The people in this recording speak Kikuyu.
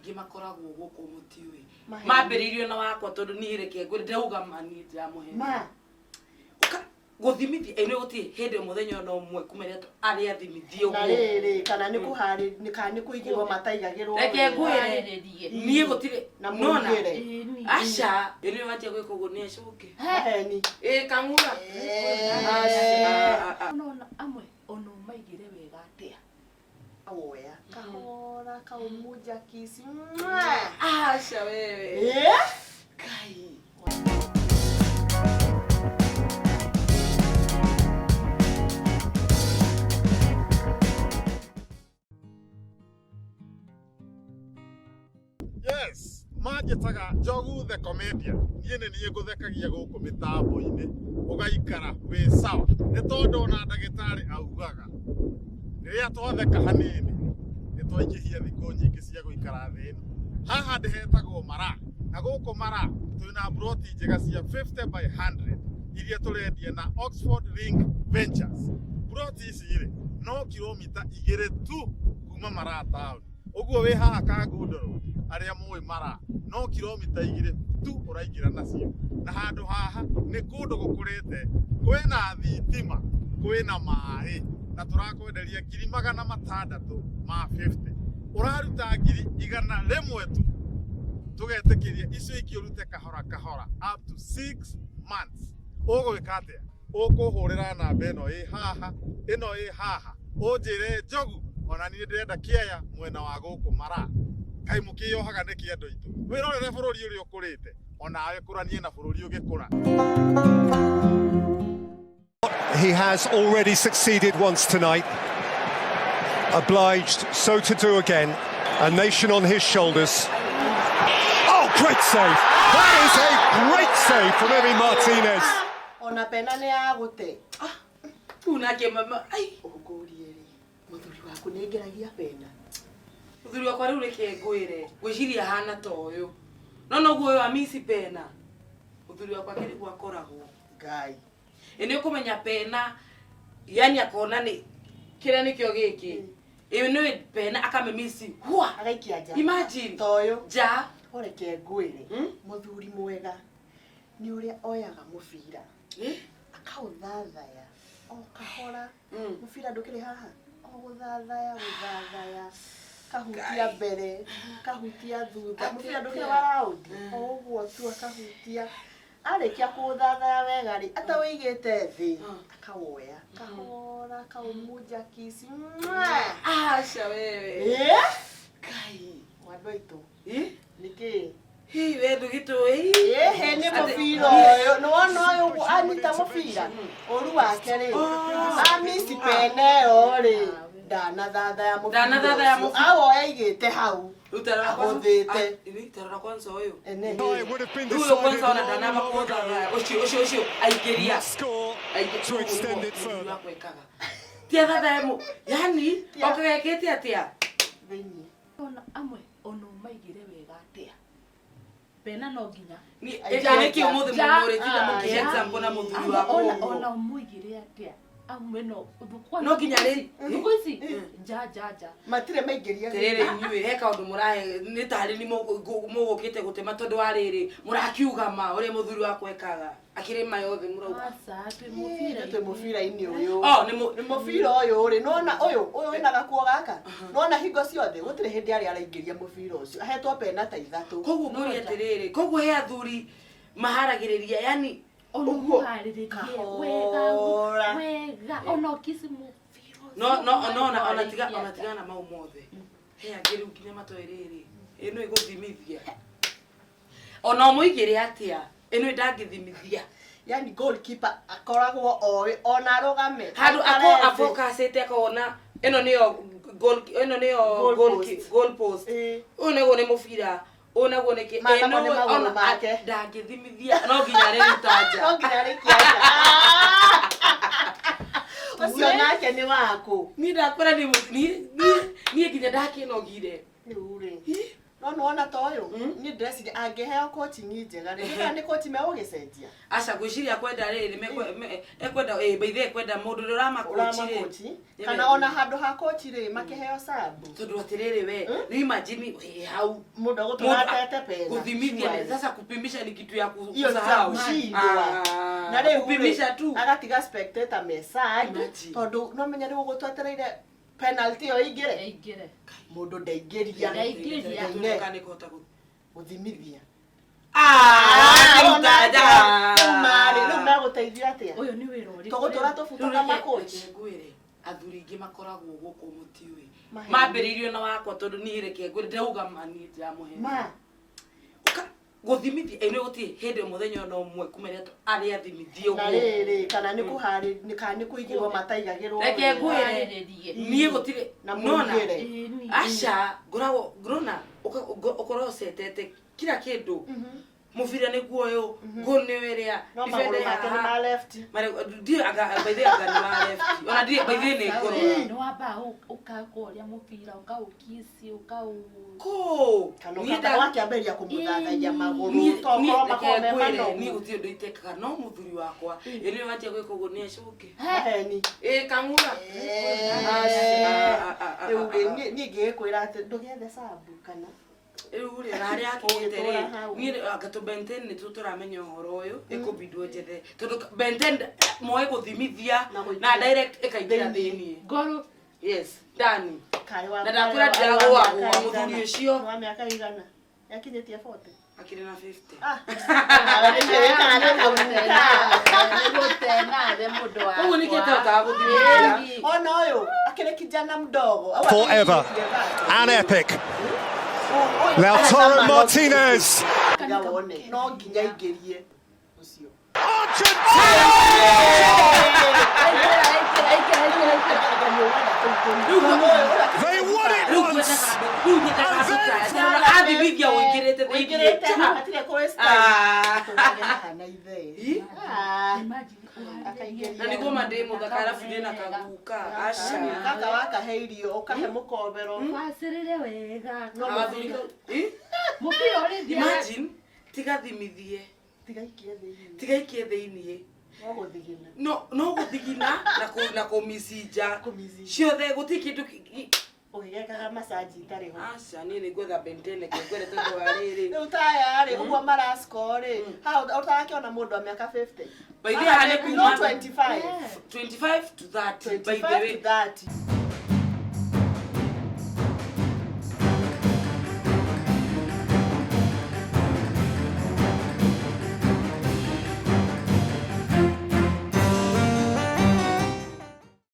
Aingĩ makoragwo gũkũ mũtiũĩ. Maheni. Mambĩrĩirio na wakwa tondũ niĩ reke ngwĩre ndauga ma niĩ ndiramũhe. Ma. Ũka gũthimithia ĩ nĩ gũtirĩ hĩndĩ mũthenya ona ũmwe kuma rĩrĩa arĩ athimithie Na ũguo. rĩrĩ, kana nĩ kũharĩ, kana nĩ kũigĩrwo mataigagĩrwo Reke wega. ngwĩre Harĩrĩrie. niĩ gũtirĩ Na nona mũigĩre. Ĩni. aca ĩ nĩ wanjia gwĩka ũguo nĩ acoke. Maheni. Ĩ kang'ura. Eh. Aca. Ah, ah. Nona amwe ona ũmaigĩre wega atĩa. Woya. Kahora, kaũmunja kiss. Aca wewe. Eh? Kai. Yes, manjĩtaga Njogu the comedian. Niĩ nĩ niĩ ngũthekagia gũkũ mĩtambo-inĩ ũgaikara wĩ sawa, nĩ tondũ ona ndagĩtarĩ augaga rĩrĩa twatheka hanini nĩ twaingĩhia thikũ nyingĩ cia gũikara thĩ ĩno. Haha ndĩhetagwo Mara, na gũkũ Mara twĩna mburoti njega cia 50 by 100 iria tũrendia na Oxford Link Ventures. Mburoti ici rĩ, no kilomita 2 tu kuma Mara town. Ũguo wĩ haha Kangundo Road, arĩa mũĩ Mara, no kilomita 2 tu ũraingĩra nacio. Na handũ haha nĩ kũndũ gũkũrĩte, kwĩna thitima, kwĩna maĩ, na tũrakwenderia ngiri magana matandatũ ma 50. Ũraruta ngiri 100 tu, tũgetĩkĩria icio ingĩ ũrute kahora kahora up to 6 months. Ũgwĩka atĩa? Ũkũhũrĩra namba ĩno ĩ haha, ĩno ĩ haha, ũnjĩre Njogu, ona niĩ ndĩrenda kĩaya mwena wa gũkũ Mara. Kaĩ mũkĩyohaga nĩkĩ andũ aitũ? Wĩrorere bũrũri ũrĩa ũkũrĩte, onawe kũranie na bũrũri ũgĩkũra. He has already succeeded once tonight. Obliged so to do again. A nation on his shoulders. Oh, great save! That is a great save from Emi Martinez. Ona pena nĩ yagũte. Rĩu nake mama ai Ũngũrie rĩ, mũthuri waku nĩ aingĩragia pena. Mũthuri wakwa rĩu reke ngwĩre, ngwĩciria ahana ta ũyũ. No noguo ũyũ amisi pena. Mũthuri wakwa akĩrĩ guo akoragwo. Ngai. Ĩ nĩ ũkũmenya pena, yani akona nĩ kĩrĩa nĩkĩo gĩkĩ. Ĩ nĩ pena akamĩmisi. Hua. Agaikia nja. Imagine. Ta ũyũ. Nja. Oreke ngwĩre, mũthuri mwega nĩ ũrĩa oyaga mũbira. Akaũthathaya o kahora. Mũbira ndũkĩrĩ haha. O gũthathaya, gũthathaya. Kahutia mbere, kahutia thutha. Mũbira ndũkĩrĩ wa raundi. O ũguo tu akahutia. Arĩkia kũũthathaya wega rĩ, ataũigĩte thĩ, akawoya. Kahora, akaũmunja kiss. Aca wewe. Eh? Kai. Andũ aitũ. Eh? Nĩkĩ? Hi, we ndũgĩtũĩ. Ĩhĩ nĩ mũbira ũyũ. Nĩ wona ũyũ ũguo anyita mũbira? Ũru wake rĩ, amisi pene ĩyo rĩ, ndanathathaya mũbira Ndanathathaya ũcio. mũbira. Awoya aigĩte hau. Rĩu ta rora kwanza- Agũthĩte. Ah, ĩni, ta rora kwanza ũyũ. Ene. It would have been Rĩu ũyũ decided kwanza ona long, ndanamba long ago. kũũthathaya. Ũcio, ũcio, ũcio, aingĩria. Must score Aingĩ- to extend ũguo it nĩguo further. akwĩkaga. Ti athathaya mũ- yani, Tia. okaga ekĩte atĩa? Thĩinĩ. Ona amwe ona ũmaigĩre wega atĩa. Pena no nginya. Ni- Nja, ĩ- nĩkĩ ũmũthĩ nja, mũrĩtinda ah, mũkĩhe nja. example na mũthuri Amwe waku ona ũguo? ona ũmũigĩre atĩa. Amwe no No nginya rĩ- thikũ ici nja nja nja. Matirĩ maingĩria Atĩrĩrĩ inyuĩ he kaũndũ mũrahe nĩ tarĩ ni mũgũkĩte gũtema tondũ wa rĩrĩ mũrakiuga ma ũrĩa mũthuri wakwa ekaga akĩrĩ ma yothe mũrauga. Aca twĩ Mũbira mũbira. twĩ mũbira-inĩ ũyũ. Oh, nĩ mũ- Nĩ mũbira ũyũ rĩ, nĩwona ũyũ, ũyũ wĩna gakuo gaka? Nĩwona hingo ciothe gũtirĩ hĩndĩ arĩa araingĩria mũbira ũcio. Ahetwo pena ta ithatũ. Koguo ngũria atĩrĩrĩ, koguo he athuri maharagĩrĩria yani Ona ũguo ũmũharĩrĩrie wega Kahora. wega ona ũkici mũbira ũcio. no no no ona ona tiga Ũkarĩkia ona tiga na mau mothe. He angĩ rĩu nginya matoĩ rĩrĩ ĩno ĩgũthimithia. Ona ũmũigĩre atĩa ĩno ndangĩthimithia. Yani goalkeeper akoragwo oĩ ona arũgame. Handũ Aikare ako thĩ. afocusĩte akona ĩno nĩyo goal ĩno nĩyo Goal goal post. goal post. Ĩĩ. Ũyũ naguo nĩ mũbira. Ũyũ naguo nĩ kĩ Maya namo nĩ ĩno magũrũ ona make. ndangĩthimithia no nginya arĩruta nja. No nginya arĩkia nja. Ũcio nake nĩ waku. Niĩ ndakwĩra niĩ niĩ nginya ndakĩnogire. Rĩu rĩ. No nĩwona ta ũyũ niĩ ndĩreciria angĩheo coaching njega rĩ, kana nĩ coach megũgĩcenjia. Aca ngwĩciria kwenda rĩrĩ ekwenda baithe ekwenda mũndũ ũrĩa ũramakochi rĩ. Ũramakochi kana ona handũ ha coach rĩ makĩheo sub. Tondũ atĩrĩrĩ we, rĩu imagine wĩ hau. Mũndũ agũtũra atete pena. Kuthimithia Surely. sasa kupimisha ni kitu ya Hiyo ni kusahau. kushindwa. Ah, Na rĩu rĩ, kupimisha tu. agatiga spectator message Imagine. tondũ no menya rĩu ũgũtwetereire penalty ĩyo ĩingĩre. Aingĩre. Mũndũ ndaingĩria. Ndaingĩria. Tondũ kana nĩkũhota Gũthimithia. Ah, ruta nja. Rĩu marĩ rĩu megũteithio atĩa? Ũyũ nĩ wĩra ũrĩkũ? Tũgũtũra Rĩu tũbutaga reke- makochi. reke ngwĩre athuri aingĩ makoragwo gũkũ mũtiũĩ Maheni. mambĩrĩirio na wakwa tondũ niĩ reke ngwĩre ndauga ma niĩ ndiramũhe Ma. Gũthimithia ĩno gũtirĩ hĩndĩ mũthenya ona ũmwe kuma rĩrĩa arĩ athimithie Na ũguo rĩrĩ kana nĩ kũharĩ kana nĩ kũigĩrwo mataigagĩrwo. Reke wega. ngwĩre. Harĩrĩrie. Niĩ gũtirĩ Na nona mũigĩre. Ĩni. aca ngoragwo ngorona ũkorwo ũcetete kila kĩndũ mũbira nĩguo ũyũ ngũ nĩ ĩrĩa No magũrũ make nĩ ma left. ndiĩ anga baithe anga nĩ ma left ona ndiĩ baithe nĩ ngũrora Nĩ wambaga ũkakoria mũbira ũkaũkici ũkaũ kũ Kana niĩ ũkamba wakĩambĩrĩria kũmũthathaia magũrũ niĩ tokorwo makorwo me niĩ manogu. gũtirĩ ũndũ itekaga no mũthuri wakwa ĩnĩ wanjia gwĩka ũguo nĩ acoke Maheni. ĩ kang'ura Rĩu rĩ niĩ ngĩgĩkwĩra atĩ ndũgethe sabu kana rĩu rĩ na harĩa akĩte rĩ Ũgĩtũra hau. niĩ anga tũ benten nĩ tũ tũramenya ũhoro ũyũ ĩkũbindwo njethe tondũ benten moe gũthimithia Na gũikia. na direct ĩkaingĩra Thĩiniĩ. thĩiniĩ Ngoro. Yes ndani karĩ wa Na ndakwĩra karĩ wa ndiragũagũa mĩaka mũthuri igana. ũcio. Nĩ wa mĩaka igana yakinyĩtie 40. Akĩrĩ na 50. Ah, nawe nĩkĩĩ kana kaguka. Nĩgũtenawe mũndũ wakwa. Ũguo nĩkĩo ĩtahotaga gũthimithia. Ĩni. Ona ũyũ akĩrĩ kijana mdogo. Au Forever. akinyĩtie thate. And epic. Ũyũ Lautaro areka Martinez. Nginya wone no nginya aingĩrie ũcio. Argentina! Aingĩra, aingĩra, aingĩra, aingĩra, aingĩra. They won it Rĩu once. rĩu nyendaga andũ ta athimithia ũingĩrĩte thĩiniĩ. Ũingĩrĩte Nja. hatirĩ kũ waste Ah. time. Tũgage hana ithe. Ĩ? Ah. Imagine, ũharĩrĩrie Akaingĩria. Na nĩguo ma ndĩ mũthaka arabu ndĩ na kaguka aca. Gaka wakahe irio ũkahe mũkobero. Bacĩrĩre wega. No Athuri mũthuri Ĩ? Mũbira ũrĩthiaga. Imagine tigathimithie tigaikie thĩinĩ. tigaikie thĩiniĩ No gũthigina. no no gũthigina na na kũmicinja Kũmicinja. ciothe gũtirĩ kĩndũ Ũgĩgekaga massage itarĩ ho. Aca niĩ nĩ ngwetha bentene kĩngwere tondũ wa rĩrĩ. Rĩu taya rĩ ũguo marascore rĩ hau ũtarakĩona mũndũ wa mĩaka 50. By the way, Below kuma 25. 25 to 30 by the 25 way. to 30.